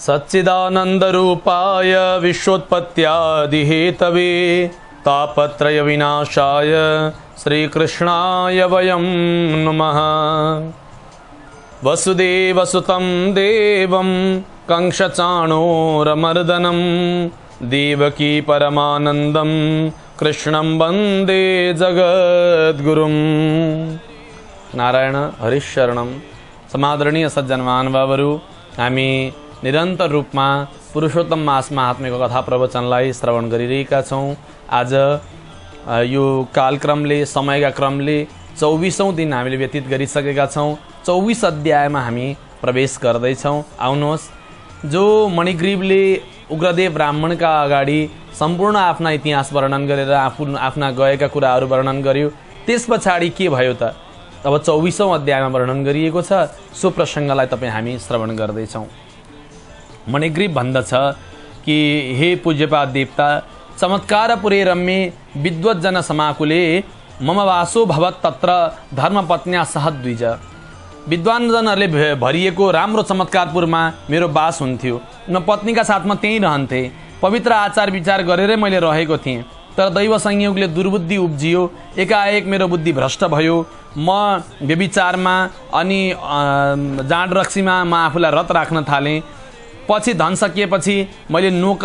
सच्चिदानन्दरूपाय विश्वोत्पत्त्यादिहेतवे तापत्रय विनाशाय श्रीकृष्णाय वयं नमः। वसुदेवसुतं देवं कंसचाणूरमर्दनं देवकी परमानन्दं कृष्णं वन्दे जगद्गुरुं। नारायण हरिशरणं। समादरणीय सज्जन महानुभावहरू, हामी निरन्तर रूपमा पुरुषोत्तम मास महात्म्यको कथा प्रवचनलाई श्रवण गरिरहेका छौँ। आज यो कालक्रमले, समयका क्रमले 24औं दिन हामीले व्यतीत गरिसकेका छौँ। 24 अध्यायमा हामी प्रवेश गर्दैछौँ। आउनुहोस्, जो मणिग्रीवले उग्रदेव ब्राह्मणका अगाडि सम्पूर्ण आफ्ना इतिहास वर्णन गरेर आफ्ना गएका कुराहरू वर्णन गर्यो, त्यस पछाडि के भयो त अब 24औं अध्यायमा वर्णन गरिएको छ। सो प्रसङ्गलाई तपाईँ हामी श्रवण गर्दैछौँ। मणिग्रीव भन्दछ कि हे पूज्यपाद देवता, चमत्कार पुरे रम्ये विद्वज्जन समाकुले मम वासो भवत् तत्र धर्मपत्न्या सह द्विज। विद्वानजनहरूले भरिएको राम्रो चमत्कारपुरमा मेरो बास हुन्थ्यो। म पत्नीका साथमा त्यहीँ रहन्थेँ। पवित्र आचार विचार गरेरै मैले रहेको थिएँ। तर दैव संयोगले दुर्बुद्धि उब्जियो। एकाएक मेरो बुद्धि भ्रष्ट भयो। म व्यभिचारमा अनि जाँड रक्सीमा म आफूलाई रत राख्न थालेँ। पछि धन सकिएपछि मैले नोक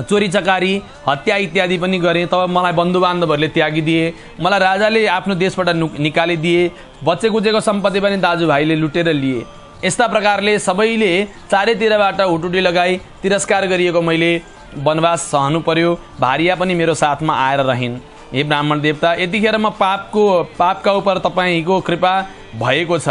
चोरी चकारी हत्या इत्यादि पनि गरेँ। तब मलाई बन्धुबान्धवहरूले त्यागिदिए। मलाई राजाले आफ्नो देशबाट निकालिदिए। बचेकुचेको सम्पत्ति पनि दाजुभाइले लुटेर लिए। यस्ता प्रकारले सबैले चारैतिरबाट हुटुटी लगाई तिरस्कार गरिएको मैले वनवास सहनु पर्यो। भार्या पनि मेरो साथमा आएर रहिन्। हे ब्राह्मण देवता, यतिखेर म पापका उपर तपाईँको कृपा भएको छ।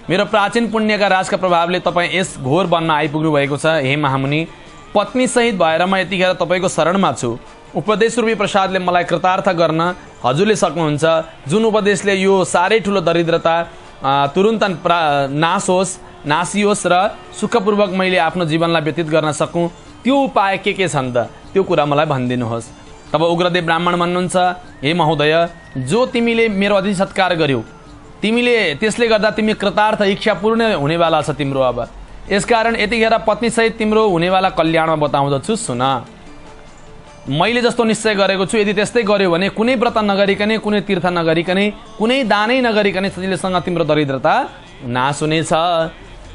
मेरो प्राचीन पुण्यका राजका प्रभावले तपाईँ यस घोर वनमा आइपुग्नु भएको छ। हे महामुनि, पत्नी सहित भएर म यतिखेर तपाईँको शरणमा छु। उपदेश रूपी प्रसादले मलाई कृतार्थ गर्न हजुरले सक्नुहुन्छ। जुन उपदेशले यो साह्रै ठुलो दरिद्रता तुरुन्त नासियोस् र सुखपूर्वक मैले आफ्नो जीवनलाई व्यतीत गर्न सकूँ, त्यो उपाय के छन् त? त्यो कुरा मलाई भनिदिनुहोस्। तब उग्रदेव ब्राह्मण भन्नुहुन्छ, हे महोदय, जो तिमीले मेरो अति सत्कार गर्यौ, तिमीले त्यसले गर्दा तिमी कृतार्थ इच्छा पूर्ण हुनेवाला छ तिम्रो। अब यसकारण यतिखेर पत्नीसहित तिम्रो हुनेवाला कल्याणमा बताउँदछु। सुन, मैले जस्तो निश्चय गरेको छु, यदि त्यस्तै गर्यो भने कुनै व्रत नगरिकनै, कुनै तीर्थ नगरिकनै, कुनै दानै नगरिकनै सजिलैसँग तिम्रो दरिद्रता नाश हुनेछ।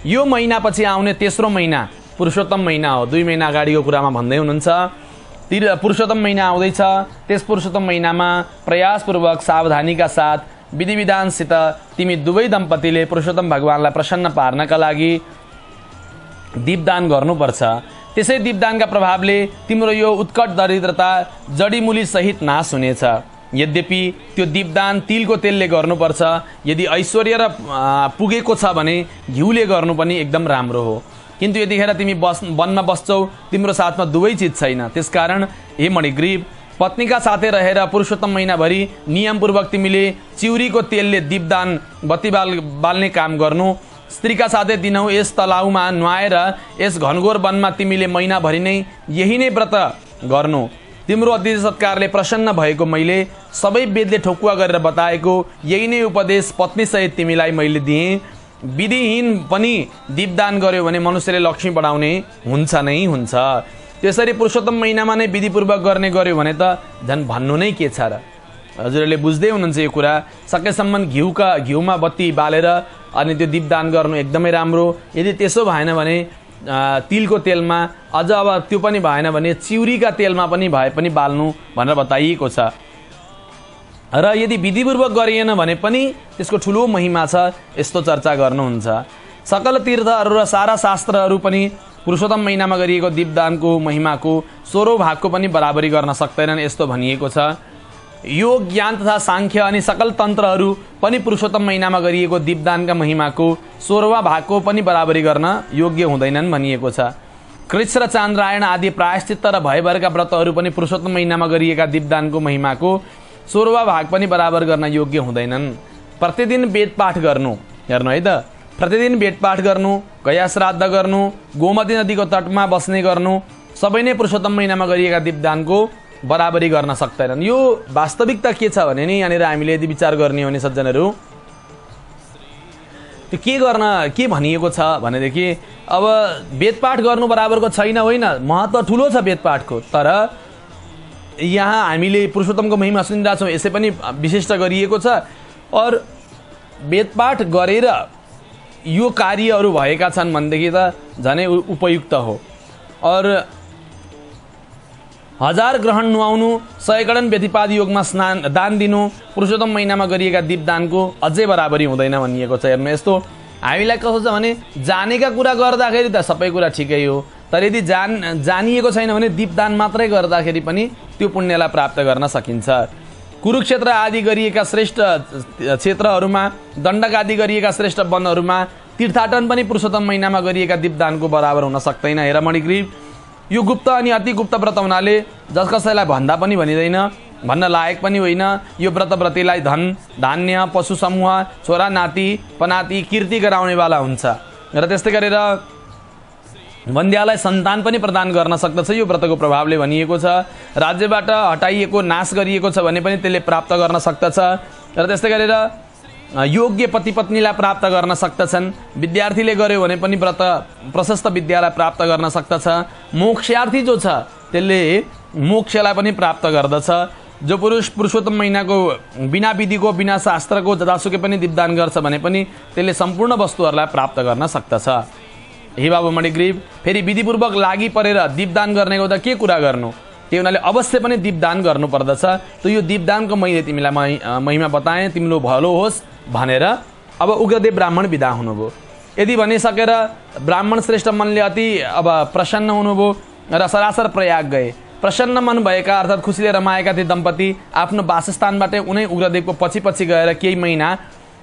यो महिनापछि आउने तेस्रो महिना पुरुषोत्तम महिना हो। 2 महिना अगाडिको कुरामा भन्दै हुनुहुन्छ। पुरुषोत्तम महिना आउँदैछ। त्यस पुरुषोत्तम महिनामा प्रयासपूर्वक सावधानीका साथ विधि विधानसित तिमी दुवै दम्पतिले पुरुषोत्तम भगवानलाई प्रसन्न पार्नका लागि दीपदान गर्नुपर्छ। त्यसै दीपदानका प्रभावले तिम्रो यो उत्कट दरिद्रता जडीमुली सहित नाश हुनेछ। यद्यपि त्यो दीपदान तिलको तेलले गर्नुपर्छ। यदि ऐश्वर्य र पुगेको छ भने घिउले गर्नु पनि एकदम राम्रो हो। किन्तु यतिखेर तिमी वनमा बस्छौ, तिम्रो साथमा दुवै चिज छैन। त्यसकारण हे मणिग्रीव, पत्नीका साथै रहेर पुरुषोत्तम महिनाभरि नियमपूर्वक तिमीले चिउरीको तेलले दीपदान बत्ती बाल्ने काम गर्नु। स्त्रीका साथै दिनौ यस तलाउमा नुहाएर यस घनघोर वनमा तिमीले महिनाभरि नै यही नै व्रत गर्नु। तिम्रो अतिथि सत्कारले प्रसन्न भएको मैले सबै वेदले ठोकुवा गरेर बताएको यही नै उपदेश पत्नीसहित तिमीलाई मैले दिएँ। विधिहीन पनि दीपदान गर्यो भने मनुष्यले लक्ष्मी बढाउने हुन्छ नै हुन्छ। त्यसरी पुरुषोत्तम महिनामा नै विधिपूर्वक गर्ने गर्यो भने त झन् भन्नु नै के छ र। हजुरहरूले बुझ्दै हुनुहुन्छ यो कुरा। सकेसम्म घिउमा बत्ती बालेर अनि त्यो दीपदान गर्नु एकदमै राम्रो। यदि त्यसो भएन भने तिलको तेलमा, अझ अब त्यो पनि भएन भने चिउरीका तेलमा पनि भए पनि बाल्नु भनेर बताइएको छ। र यदि विधिपूर्वक गरिएन भने पनि त्यसको ठुलो महिमा छ, यस्तो चर्चा गर्नुहुन्छ। सकल तीर्थहरू र सारा शास्त्रहरू पनि पुरुषोत्तम महिनामा गरिएको दीपदानको महिमाको 16औं भागको पनि बराबरी गर्न सक्दैनन्, यस्तो भनिएको छ। योग, ज्ञान तथा सांख्य अनि सकल तन्त्रहरू पनि पुरुषोत्तम महिनामा गरिएको दीपदानका महिमाको 16वां भागको पनि बराबरी गर्न योग्य हुँदैनन् भनिएको छ। कृष्ण र चान्द्रायण आदि प्रायश्चित्त र भयभरका व्रतहरू पनि पुरुषोत्तम महिनामा गरिएका दीपदानको महिमाको 16वां भाग पनि बराबर गर्न योग्य हुँदैनन्। प्रतिदिन वेद पाठ गर्नु, हेर्नु है त, प्रतिदिन भेटपाट गर्नु, गया श्राद्ध गर्नु, गोमती नदीको तटमा बस्ने गर्नु सबै नै पुरुषोत्तम महिनामा गरिएका दीपदानको बराबरी गर्न सक्दैनन्। यो वास्तविकता के छ भने नि यहाँनिर हामीले यदि विचार गर्ने हो भने सज्जनहरू त्यो के भनिएको छ भनेदेखि अब वेदपाठ गर्नु बराबरको छैन होइन, महत्त्व ठुलो छ वेदपाठको, तर यहाँ हामीले पुरुषोत्तमको महिमा सुनिरहेको छौँ, यसै पनि विशिष्ट गरिएको छ। और वेदपाठ गरेर यो कार्यहरू भएका छन् भनेदेखि त झनै उपयुक्त हो। और 1000 ग्रहण नुहाउनु, 100 गणन व्यतिपाद योगमा दान दिनु पुरुषोत्तम महिनामा गरिएका दीपदानको अझै बराबरी हुँदैन भनिएको छ। हेर्नु यस्तो हामीलाई कस्तो छ भने जानेका कुरा गर्दाखेरि त सबै कुरा ठिकै हो, तर यदि जानिएको छैन भने दीपदान मात्रै गर्दाखेरि पनि त्यो पुण्यलाई प्राप्त गर्न सकिन्छ। कुरुक्षेत्र आदि गरिएका श्रेष्ठ क्षेत्रहरूमा, दण्डक आदि गरिएका श्रेष्ठ वनहरूमा तीर्थाटन पनि पुरुषोत्तम महिनामा गरिएका दीपदानको बराबर हुन सक्दैन। हेर मणिग्रीव, यो गुप्त अनि अति गुप्त व्रत हुनाले जस कसैलाई भन्दा पनि भनिँदैन, भन्न लायक पनि होइन। यो व्रतव्रतीलाई धन धान्य, पशु समूह, छोरा नाति पनाति कीर्ति गराउनेवाला हुन्छ र त्यस्तै गरेर वन्द्यालाई सन्तान पनि प्रदान गर्न सक्दछ। यो व्रतको प्रभावले भनिएको छ। राज्यबाट हटाइएको, नाश गरिएको छ भने पनि त्यसले प्राप्त गर्न सक्दछ र त्यस्तै गरेर योग्य पति पत्नीलाई प्राप्त गर्न सक्दछन्। विद्यार्थीले गर्यो भने पनि व्रत प्रशस्त विद्यालाई प्राप्त गर्न सक्दछ। मोक्षार्थी जो छ त्यसले मोक्षलाई पनि प्राप्त गर्दछ। जो पुरुष पुरुषोत्तम महिनाको बिना विधिको, बिना शास्त्रको जतासुकै पनि दीपदान गर्छ भने पनि त्यसले सम्पूर्ण वस्तुहरूलाई प्राप्त गर्न सक्दछ। हे बाबु मणिग्रीव, फेरि विधिपूर्वक लागि परेर दीपदान गर्नेको त के कुरा गर्नु, त्यो हुनाले अवश्य पनि दीपदान गर्नुपर्दछ। त यो दीपदानको मैले तिमीलाई महिमा बताएँ, तिम्रो भलो होस् भनेर अब उग्रदेव ब्राह्मण बिदा हुनुभयो। यदि भनिसकेर ब्राह्मण श्रेष्ठ मनले अति अब प्रसन्न हुनुभयो र सरासर प्रयाग गए। प्रसन्न मन भएका अर्थात् खुसीले रमाएका ती दम्पति आफ्नो वासस्थानबाटै उनै उग्रदेवको पछि पछि गएर केही महिना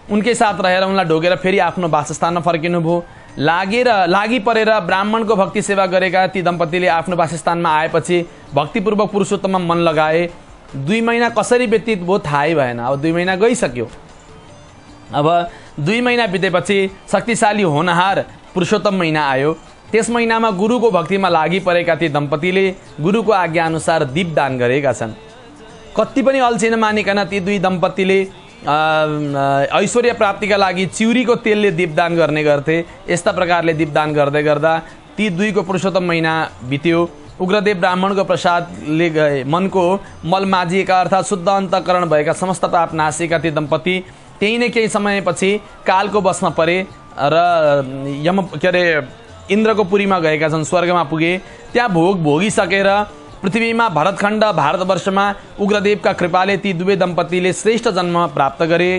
उनकै साथ रहेर उनलाई ढोगेर फेरि आफ्नो वासस्थानमा फर्किनुभयो। लागि परेर ब्राह्मणको भक्ति सेवा गरेका ती दम्पतिले आफ्नो वासस्थानमा आएपछि भक्तिपूर्वक पुरुषोत्तममा मन लगाए। 2 महिना कसरी व्यतीत भयो थाहै भएन। अब 2 महिना गइसक्यो। अब 2 महिना बितेपछि शक्तिशाली होनहार पुरुषोत्तम महिना आयो। त्यस महिनामा गुरुको भक्तिमा लागि परेका ती दम्पतिले गुरुको आज्ञा अनुसार दीपदान गरेका छन्। कति पनि अल्छी नमानिकन ती 2 दम्पतिले ऐश्वर्य प्राप्तिका लागि चिउरीको तेलले दीपदान गर्ने गर्थे। यस्ता प्रकारले दीपदान गर्दै गर्दा ती 2 को पुरुषोत्तम महिना बित्यो। उग्रदेव ब्राह्मणको प्रसादले मनको मल माजिएका अर्थात् शुद्ध अन्तःकरण भएका समस्त पाप नासेका ती दम्पति त्यही नै केही समयपछि कालको बसमा परे र इन्द्रको पुरीमा गएका छन्, स्वर्गमा पुगे। त्यहाँ भोगिसकेर पृथ्वीमा भरतखण्ड भारतवर्षमा उग्रदेवका कृपाले ती 2 दम्पतिले श्रेष्ठ जन्म प्राप्त गरे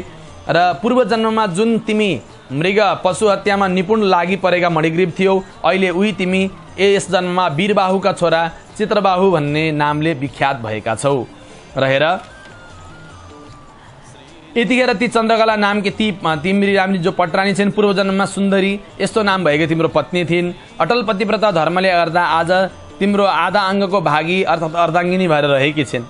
र पूर्व जन्ममा जुन तिमी मृग पशु हत्यामा निपुण लागि परेका मणिग्रीव थियौ, अहिले उही तिमी यस जन्ममा वीरबाहुका छोरा चित्रबाहु भन्ने नामले विख्यात भएका छौ। रहेर यतिखेर ती चन्द्रकला नामकी तिम्री रामजी जो पटरानी छिन्, पूर्व जन्ममा सुन्दरी यस्तो नाम भएकी तिम्रो पत्नी थिइन्। अटल पतिव्रता धर्मले गर्दा आज तिम्रो आधा अङ्गको भागी अर्थात् अर्धाङ्गिनी भएर रहेकी छिन्।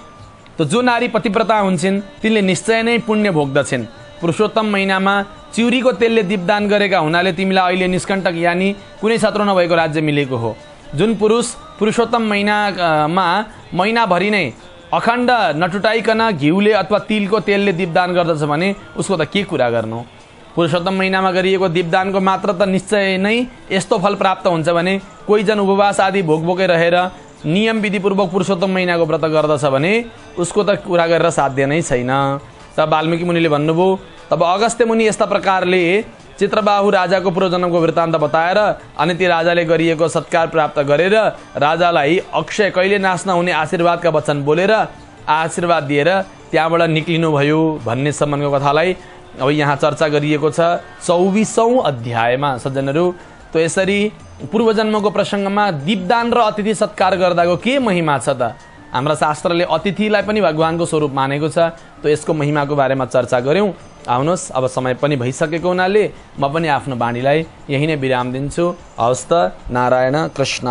त जो नारी पतिव्रता हुन्छन् तिनले निश्चय नै पुण्य भोग्दछन्। पुरुषोत्तम महिनामा चिउरीको तेलले दीपदान गरेका हुनाले तिमीलाई अहिले निष्कण्टक यानि कुनै शत्रु नभएको राज्य मिलेको हो। जुन पुरुष पुरुषोत्तम महिनामा महिनाभरि नै अखण्ड नटुटाइकन घिउले अथवा तिलको तेलले दीपदान गर्दछ भने उसको त के कुरा गर्नु। पुरुषोत्तम महिनामा गरिएको दीपदानको मात्र त निश्चय नै यस्तो फल प्राप्त हुन्छ भने कोही जन उपवास आदि भोकै रहेर नियम विधिपूर्वक पुरुषोत्तम महिनाको व्रत गर्दछ भने उसको त कुरा गरेर साध्य नै छैन। तब वाल्मीकि मुनिले भन्नुभयो, तब अगस्त्य मुनि यस्ता प्रकारले चित्रबाहु राजाको पूर्वजन्मको वृत्तान्त बताएर अनि ती राजाले गरिएको सत्कार प्राप्त गरेर राजालाई अक्षय कहिले नाश नहुने आशीर्वादका वचन बोलेर आशीर्वाद दिएर त्यहाँबाट निक्लिनुभयो भन्ने सम्बन्धको कथालाई अब यहाँ चर्चा गरिएको छ 24औं अध्यायमा। सज्जनहरू, त यसरी पूर्वजन्मको प्रसङ्गमा दीपदान र अतिथि सत्कार गर्दाको के महिमा छ त? हाम्रा शास्त्रले अतिथिलाई पनि भगवानको स्वरूप मानेको छ। त यसको महिमाको बारेमा चर्चा गऱ्यौँ। आउनुहोस्, अब समय पनि भइसकेको हुनाले म पनि आफ्नो बाणीलाई यही नै विराम दिन्छु। हवस् त, नारायण कृष्ण।